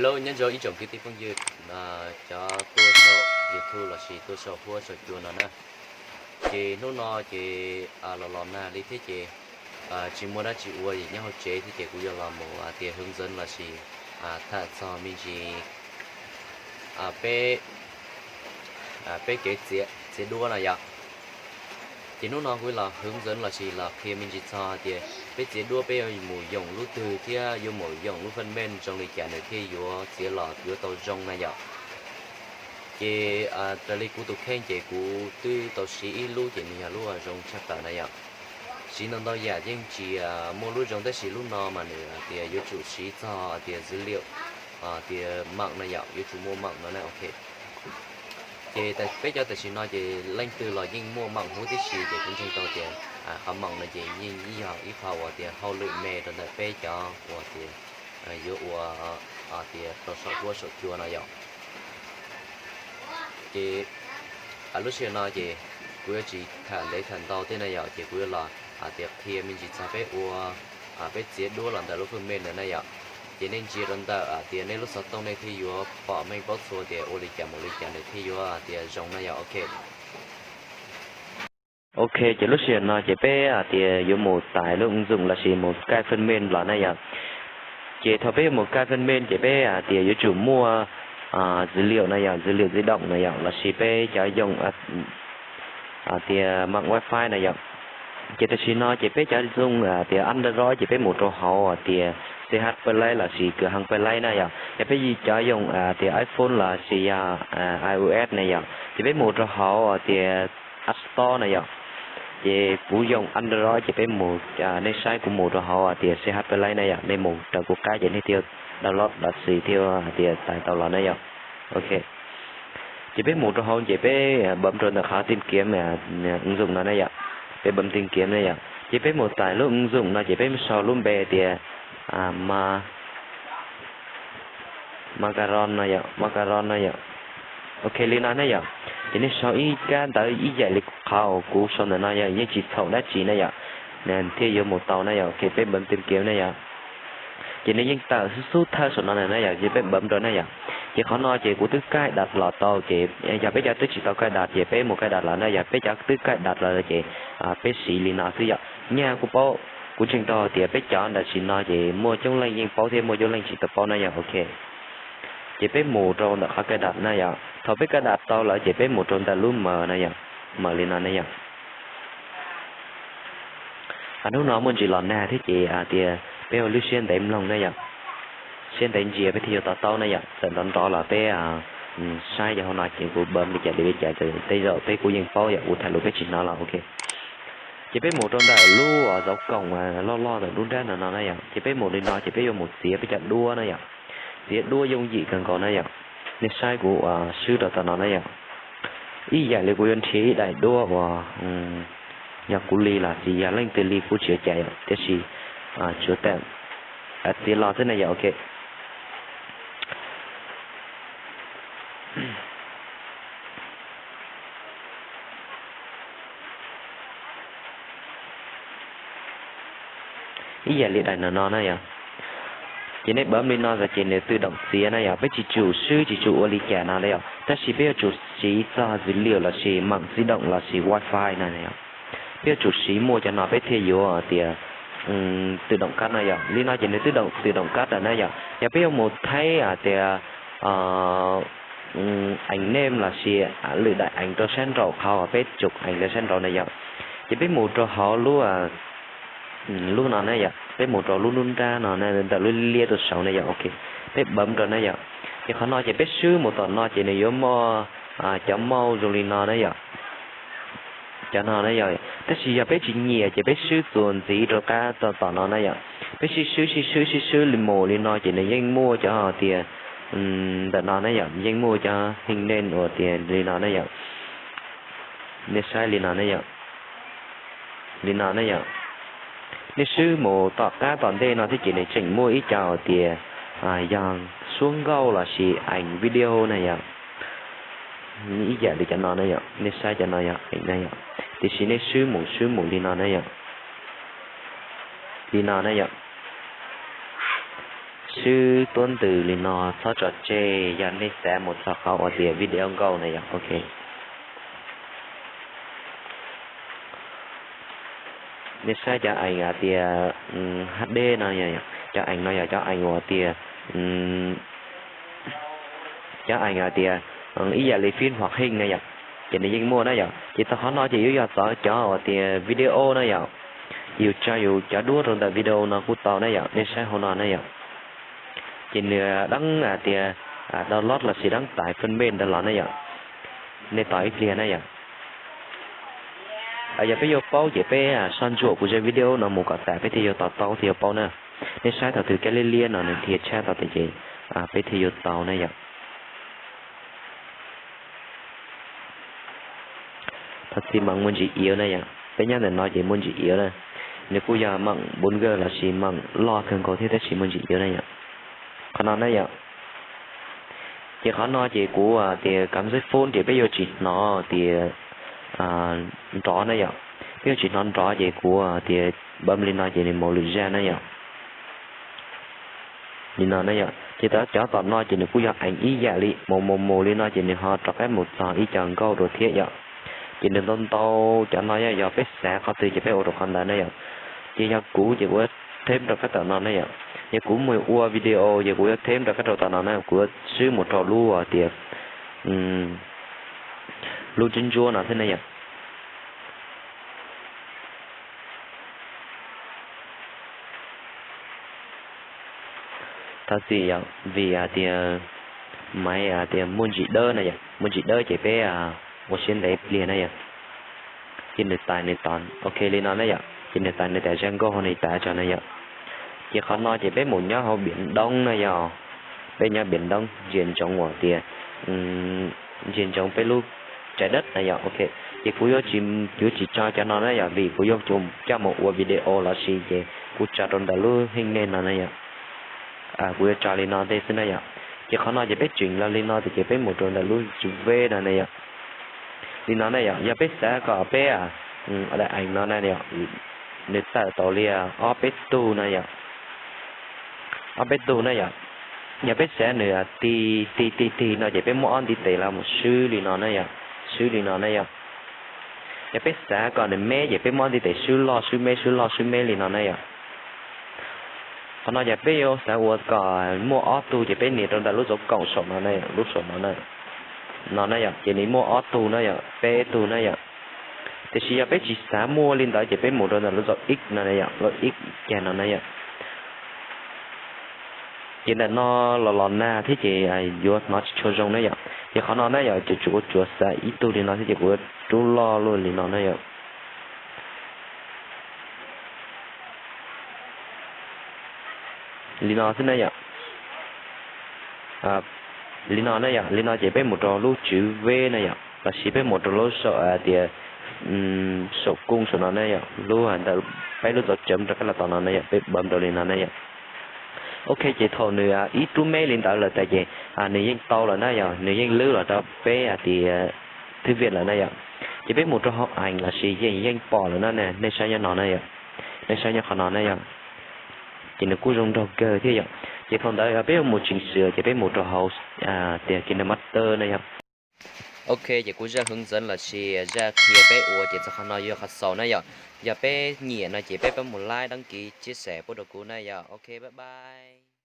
Hello, nyob zoo ib tsoom kwv tij phooj ywg, cov tuaj saum YouTube lossis tuaj saum huab saum cua no na. Ces hnub no ces los los nag li thiab ces tsis muaj dab tsi ua nyob hauv tsev thiab ces kuv yuav los mus tias hwv ntxwv lossis tham txog me ntsis peb peb kev txiav duab no yom. Ces hnub no kuv los hwv ntxwv lossis los qhia me ntsis txog hais tias peb txiav duab peb yuav mus yoom lub twg thiab yuav mus yoom lub fej mej zoo li cas nws thiaj yuav txiav los yuav tau zoo na yom. Ces raws li kuv tus kheej ces kuv twb tau siv ib lub ces nws yog lub zoo tshaj plaws na yom. Siv ntau ntau yam yeej tsis muaj lub zoo tab sis lub no mas nws tias yuav tsum siv txog tias dữ liệu tias mạng na yom, yuav tsum muaj mạng no na, ok. Ces peb cov tam sim no ces leej twg los yeej muaj mạng huv tib si ces kuv ntseeg tau tias qhov mạng no ces yeej ib yog ib qho uas tias hauj lwm me rau ntawm peb cov uas tias yuav ua tias rau saum huab saum cua no yom. Ces lub sij hawm no ces kuv yuav tsis tham ntev tham ntau thiab na yom, ces kuv yuav los tias qhia me ntsis txog peb ua peb txiav duab los ntawm lub fej mej ntawd na yom. Ces nej ntsia rau ntawm tias nej lub xov tooj nej thiaj yuav pom meej paub txhua tias ua li cas mus li cas nws thiaj yuav tias zoo na yom, ok. Ok, ces lub sij hawm no ces peb hais tias yuav mus tais lub ứng dụng lossis mus cài phần mềm los na yom. Ces thaum peb yuav mus cài phần mềm ces peb hais tias yuav tsum muaj dữ liệu na yom, dữ liệu di động na yom, lossis peb cov yoom hais tias mạng wifi na yom. Ces tam sim no ces peb cov yoom hais tias Android ces peb mus rau hauv hais tias CH Play lossis kws hab Play na yom. Yog peb cov yoom hais tias iPhone lossis yog iOS na yom, ces peb mus rau hauv hais tias App Store na yom. Ces kuv yoom Android ces peb mus, nej saib kuv mus rau hauv hais tias CH Play na yom, nej mus raws kuv qab ces nej thiaj download lossis thiaj hais tias tais tau los na yom. Ok. Ces peb mus rau hauv ces peb bấm rau ntawm qhov tìm kiếm ứng dụng no na yom. Peb bấm tìm kiếm na yom. Ces peb mus tais lub ứng dụng no ces peb mus sau lub npe tias ma Macaron no yom, Macaron no yom. Ok li no na yom. Ces nej sau ib kab ntawv ib yam li qhov uas kuv sau ntawm no yom, yeej tsis txhaum dab tsi na yom. Thiaj yuav mus tau na yom, ok, peb bấm tìm kiếm na yom. Ces nws yeej tawm xub xub thawj saum no na yom, ces peb bấm rau na yom. Ces qhov no ces kuv twb cài đặt los tau ces yog peb cov twb tsis tau cài đặt ces peb mus cài đặt los na yom, peb cov twb cài đặt los ces peb siv li no xwb yom. Nyaj kuv paub, kuv ntseeg tau tias peb cov ntawm sim no ces muaj coob leej yeej paub thiab muaj coob leej tsis tau paub na yom, ok. Ces peb mus rau ntawm qhov cài đặt na yom, thaum peb cài đặt tau lawm ces peb mus rau ntawm lub mờ na yom, mờ li no na yom. Hnub no muaj ntsis los nag thiab ces tias peb ua lub siab ntev mloog na yom, siab ntev ntsia peb thiaj yuav to taub na yom, txawm nrov nrov los peb saib yog hauv no ces kuv bấm li cas li cas tej zaum peb kuj yeej paub yom, kuv tham lus peb tsis hnov los ok. Ces peb mus rau ntawm lub dấu cộng loj loj ntawm lub nrab no no na yom, ces peb mus li no ces peb yuav mus txiav peb cov duab na yom, txiav duab yooj yim kawg nkaus na yom. Nej saib kuv swb rau tom no na yom. Ib yam li kuv yuav nrhiav ib daim duab uas yog kuv li los tsis yog leej twg li kuv tsis ua cas yom, tiam sis tsuas tam txiav los xwb na yom, ok. Ib yam li daim no no na yom. Ces nej bấm li no ces nws tự động txiav na yom, peb tsis tsum swb tsis tsum ua li cas no na yom, tab sis peb yuav tsum siv txog dữ liệu lossis mạng di động lossis wifi no na yom. Peb yuav tsum siv muaj cov no peb thiaj yuav tias tự động cắt no yom, li no ces nws tự động cắt lawm na yom. Yog peb yuav mus thaib tias ảnh name lossis lwm daim ảnh rau sab nraum qhov uas peb chụp ảnh rau sab nraud na yom, ces peb mus rau hauv lub lub no na yom, peb mus rau lub lub nrab no ntawm lub liab rau saud na yom, ok. Peb bấm rau na yom. Ces qhov no ces peb swb mus tom no ces nws yuav muaj cov mouse zoo li no na yom. Cov no na yom, tab sis yog peb tsis nyiam ces peb swb txuas ntxiv rau qab tom no na yom. Peb sib swb sib swb sib swb li mus li no ces nws yeej muaj cov tias ntawm no na yom, yeej muaj cov hình name uas tias li no na yom. Nej saib li no na yom, li no na yom. Nej swb mus tom qab tom ntej no thiab ces nws tseem muaj ib co tias yog suab nkauj lossis ảnh video na yom. Ib yam li cov no na yom, nej saib cov no yog ảnh na yom, tiam sis nej swb mus swb mus li no na yom, li no na yom. swb tuab ntws li no txhob tso tseg yog nej xav mus txog qhov uas tias video nkauj na yom. Ok, nej saib cov ees hais tias H D no, cov ees no yog cov ees uas tias, cov ees hais tias ib yam li phim hoạt hình na yom, ces nws yeej muaj na yom. Ces txog qhov no ces yuav yog txog cov uas tias video na yom, yus tso yus cov duab rau ntawm video no kuj tau na yom. Nej saib hauv no na yom, ces nws deeb hais tias download lossis deeb tải phần mềm ntawd los na yom. Nej tos ib pliag na yom. Yog peb yuav paub ces peb soj ntsuam kuv zaj video no mus kom tas peb thiaj yuav tos tau thiaj yuav paub na. Nej saib thaum twg kab liab liab no nws dhia tshab tau tas ces peb thiaj yuav tau na yom. Thov txim, mạng muaj ntsis yếu na yom, peb nyob ntawm no ces muaj ntsis yếu na. Nws kuj yog mạng bốn G lossis mạng loj kawg nkaus thiab tab sis muaj ntsis yếu na yom. Qhov no na yom, ces qhov no ces kuv tias cảm giác phone ces peb yuav tsis hnov tias nrov na yom. Peb yuav tsis hnov nrov ces kuv tias bấm li no ces nws mus lwm zaj na yom. Li no na yom, ces cov tom no ces nws kuj yog ees ib yam li mus mus mus li no ces nws ho rov qab mus txog ib co nkauj dua thiab yom. Ces nws ntau ntau cov no yog peb xav qhov twg ces peb ua rau qhov ntawd na yom. Ces yog kuv ces kuv thêm rau kab tom no na yom. Yog kuv mus ua video ces kuv yuav thêm rau kab rau tom no na, kuv yuav swb mus rau lub tias lub ntsuab ntsuab no thiab na yom. Thov txim yom, vim hais tias máy hais tias muaj ntsis dawb na yom, muaj ntsis dawb ces peb ua siab ntev pliag na yom. Ces nws tais nws tos, ok li no na yom, ces nws tais nws tas zaj nkauj hauv nws tas tso na yom. Ces qhov no ces peb mus nyob hauv Biển Đông na yom, peb nyob Biển Đông ntsia ntsoov uas tias ntsia ntsoov peb lub trái đất na yom. Ok, ces kuv yuav tsis, yuav tsis tso cov no na yom, vim kuv yuav coj mus ua video lossis ces kuv tso rau ntawm lub hình nền no na yom. Kuv yuav tso li no tej xwb na yom. Ces qhov no ces peb tseem los li no tias ces peb mus rau ntawm lub chữ V no na yom. Li no na yom, yog peb xav kom peb, a, da ees no na yom, nws tawm tau li ob peb tug na yom. Ob peb tug na yom. Yog peb xav nws tig tig tig tig no ces peb muab ob ntiv tes los mus swb li no na yom, swb li no na yom. Yog peb xav kom nws me ces peb muab ob ntiv tes swb loj swb me swb loj swb me li no na yom. Qhov no ces peb yuav xav ua kom muaj ob tug ces peb nias rau ntawm lub dấu cộng saum no na, lub saum no na, no na yom, ces nws muaj ob tug na yom, peb tug na yom. Tiam sis yog peb tsis xav muaj li ntawd ces peb mus rau ntawm lub dấu X no na yom, lub X cag no na yom. Ces ntawm no los los nag thiab ces yuav hnov tsis tshua zoo na yom. Ces qhov no na yom, ces kuv tsuas xav ib tug li no thiab ces kuv yuav rub loj loj li no na yom. Li no xwb na yom. Li no na yom, li no ces peb mus rau lub chữ V na yom, lossis peb mus rau lub saum tias saum cung saum no na yom, lub ntawm peb lub dấu chấm rau kab los tom no na yom, peb bấm rau li no na yom. Ok, ces thaum nws ib rub me li ntawd lawm tas ces nws yeej tau lawm na yom, nws yeej lwb los rau peb hais tias thư viện lawm na yom. Ces peb mus rau hauv ảnh lossis yeej yeej pom lawm na, nej saib nyob no na yom, nej saib nyob qhov no na yom. Ces nws kuj zoo nraug kawg thiab yom. Ces thaum ntawd yog peb yuav mus chỉnh sửa ces peb mus rau hauv tias KineMaster na yom. Ok, ces kuv zaj hướng dẫn lossis zaj qhia peb ua ces txog qhov no yog qhov xaus na yom. Yog peb nyiam no ces peb pab mus like, đăng ký, chia sẻ pub rau kuv na yom. Ok, bye bye.